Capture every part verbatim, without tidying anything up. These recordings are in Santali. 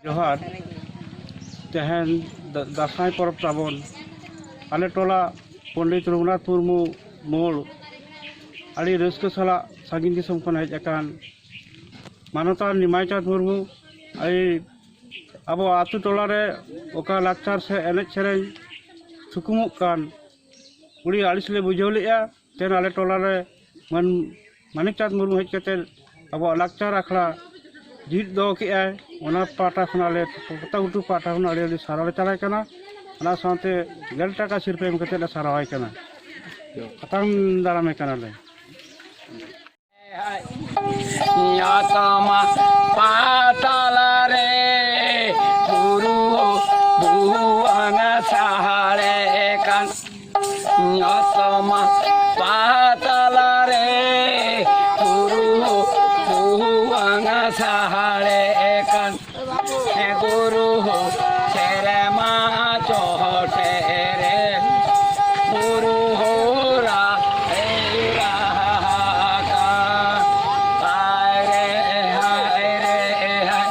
ᱡᱚᱦᱟᱨ᱾ ᱛᱮᱦᱮᱧ ᱫᱟ- ᱫᱟᱸᱥᱟᱭ ᱯᱚᱨᱚᱵᱽ ᱛᱟᱵᱚᱱ᱾ ᱟᱞᱮ ᱴᱚᱞᱟ ᱯᱚᱱᱰᱤᱛ ᱨᱚᱜᱷᱩᱱᱟᱛᱷ ᱢᱩᱨᱢᱩ ᱢᱳᱲ ᱟᱹᱰᱤ ᱨᱟᱹᱥᱠᱟᱹ ᱥᱟᱞᱟᱜ ᱥᱟᱺᱜᱤᱧ ᱫᱤᱥᱚᱢ ᱠᱷᱚᱱ ᱦᱮᱡ ᱟᱠᱟᱱ ᱢᱟᱱᱚᱛᱟᱱ ᱱᱤᱢᱟᱭ ᱪᱟᱸᱫᱽ ᱢᱩᱨᱢᱩ ᱟᱹᱰᱤ ᱟᱵᱚ ᱟᱹᱛᱩ ᱴᱚᱞᱟ ᱨᱮ ᱚᱠᱟ ᱞᱟᱠᱪᱟᱨ ᱥᱮ ᱮᱱᱮᱡ ᱥᱮᱨᱮᱧ ᱛᱷᱩᱠᱩᱢᱚᱜ ᱠᱟᱱ ᱟᱹᱰᱤ ᱟᱹᱲᱤᱥ ᱞᱮ ᱵᱩᱡᱷᱟᱹᱣ ᱞᱮᱫᱼᱟ᱾ ᱛᱮᱦᱮᱧ ᱟᱞᱮ ᱴᱚᱞᱟ ᱨᱮ ᱢᱟᱱ ᱢᱟᱱᱤᱠ ᱪᱟᱸᱫᱽ ᱢᱩᱨᱢᱩ ᱦᱮᱡ ᱠᱟᱛᱮ ᱟᱵᱚᱣᱟᱜ ᱞᱟᱠᱪᱟᱨ ᱟᱠᱷᱲᱟ ᱡᱤᱣᱤᱫ ᱫᱚᱦᱚ ᱠᱮᱜᱼᱟᱭ᱾ ᱚᱱᱟ ᱯᱟᱦᱴᱟ ᱠᱷᱚᱱ ᱟᱞᱮ ᱯᱚᱛᱟᱜᱷᱩᱴᱩ ᱯᱟᱦᱴᱟ ᱠᱷᱚᱱ ᱟᱹᱰᱤ ᱟᱹᱰᱤ ᱥᱟᱨᱦᱟᱣ ᱞᱮ ᱪᱟᱞᱟᱭ ᱠᱟᱱᱟ᱾ ᱚᱱᱟ ᱥᱟᱶᱛᱮ ᱜᱮᱞ ᱴᱟᱠᱟ ᱥᱤᱨᱯᱟᱹ ᱮᱢ ᱠᱟᱛᱮ ᱞᱮ ᱥᱟᱨᱦᱟᱣᱟᱭ ᱠᱟᱱᱟ, ᱟᱛᱟᱝ ᱫᱟᱨᱟᱢᱮ ᱠᱟᱱᱟᱞᱮ᱾ ᱧᱟᱛᱟᱢᱟ ᱯᱟᱛᱟᱞᱟ ᱨᱮ ᱵᱩᱨᱩ ᱵᱷᱩᱣᱟᱹᱝ ᱥᱟᱦᱟᱲᱮ ᱠᱟᱱ᱾ ᱧᱟᱛᱟᱢᱟ ᱯᱟᱛᱟᱞᱟ ᱨᱮ ᱵᱩᱨᱩ ᱵᱷᱩᱣᱟᱹᱝ ᱥᱟᱦᱟᱲᱮ ᱠᱟᱱ᱾ ᱜᱩᱨᱩ ᱥᱮᱨᱢᱟ ᱪᱚᱴᱮ ᱨᱮ ᱵᱩᱨᱩ ᱦᱚᱨᱟ ᱮ ᱨᱟᱦᱟ ᱠᱟᱱ᱾ ᱦᱟᱭ ᱨᱮ ᱦᱟᱭ ᱨᱮ ᱦᱟᱭ,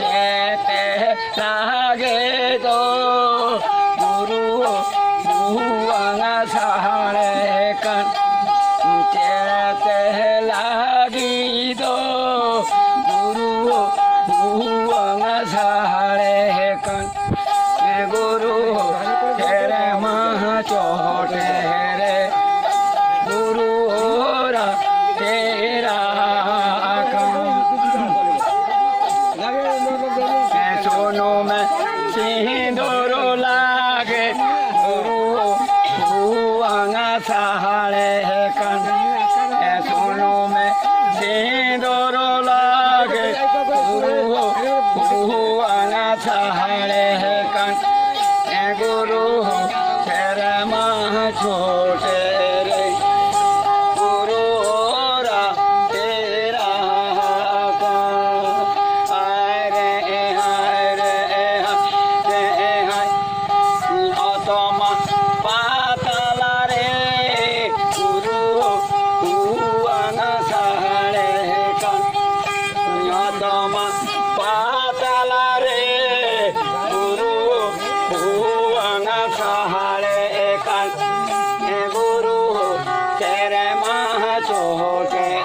ᱪᱮᱛᱮ ᱞᱟᱜᱮ ᱫᱚ ᱵᱩᱨᱩ ᱵᱷᱩᱣᱟᱝ ᱥᱟᱦᱟᱲᱮ ᱠᱟᱱ᱾ ᱪᱮᱛᱮ ᱞᱟᱹᱜᱤᱫ ᱫᱚ ᱵᱩᱨᱩ ᱵᱷᱩᱣᱟᱝ ᱥᱟᱦᱟᱲᱮ ᱠᱟᱱ᱾ ᱜᱩᱨᱩ ᱥᱮᱨᱢᱟ ᱪᱚᱴᱮ ᱨᱮ ᱵᱩᱨᱩ ᱦᱚᱨᱟ ᱛᱮᱨᱟ ᱠᱟᱱ᱾ ᱥᱩᱱᱩᱢ ᱥᱤᱸᱫᱩᱨ ᱞᱟᱜᱮ ᱵᱩᱨᱩ ᱵᱷᱩᱣᱟᱝ ᱥᱟᱦᱟᱲᱮ ᱠᱟᱱ᱾ ᱥᱩᱱᱩᱢ ᱥᱤᱸᱫᱩᱨ ᱞᱟᱜᱮ ᱵᱩᱨᱩ ᱵᱷᱩᱣᱟᱝ ᱥᱟᱦᱟᱲᱮ ᱠᱟᱱ᱾ ᱜᱩᱨᱩ ᱥᱮᱨᱢᱟ ᱪᱚᱴᱮ ᱨᱮ ᱵᱩᱨᱩ ᱦᱚᱨᱟ ᱛᱮᱨᱟ ᱠᱟᱱ᱾ ᱦᱟᱭ ᱨᱮ, ᱦᱟᱭ ᱨᱮ, ᱦᱟᱭ ᱨᱮ᱾ ᱪᱚᱴᱮ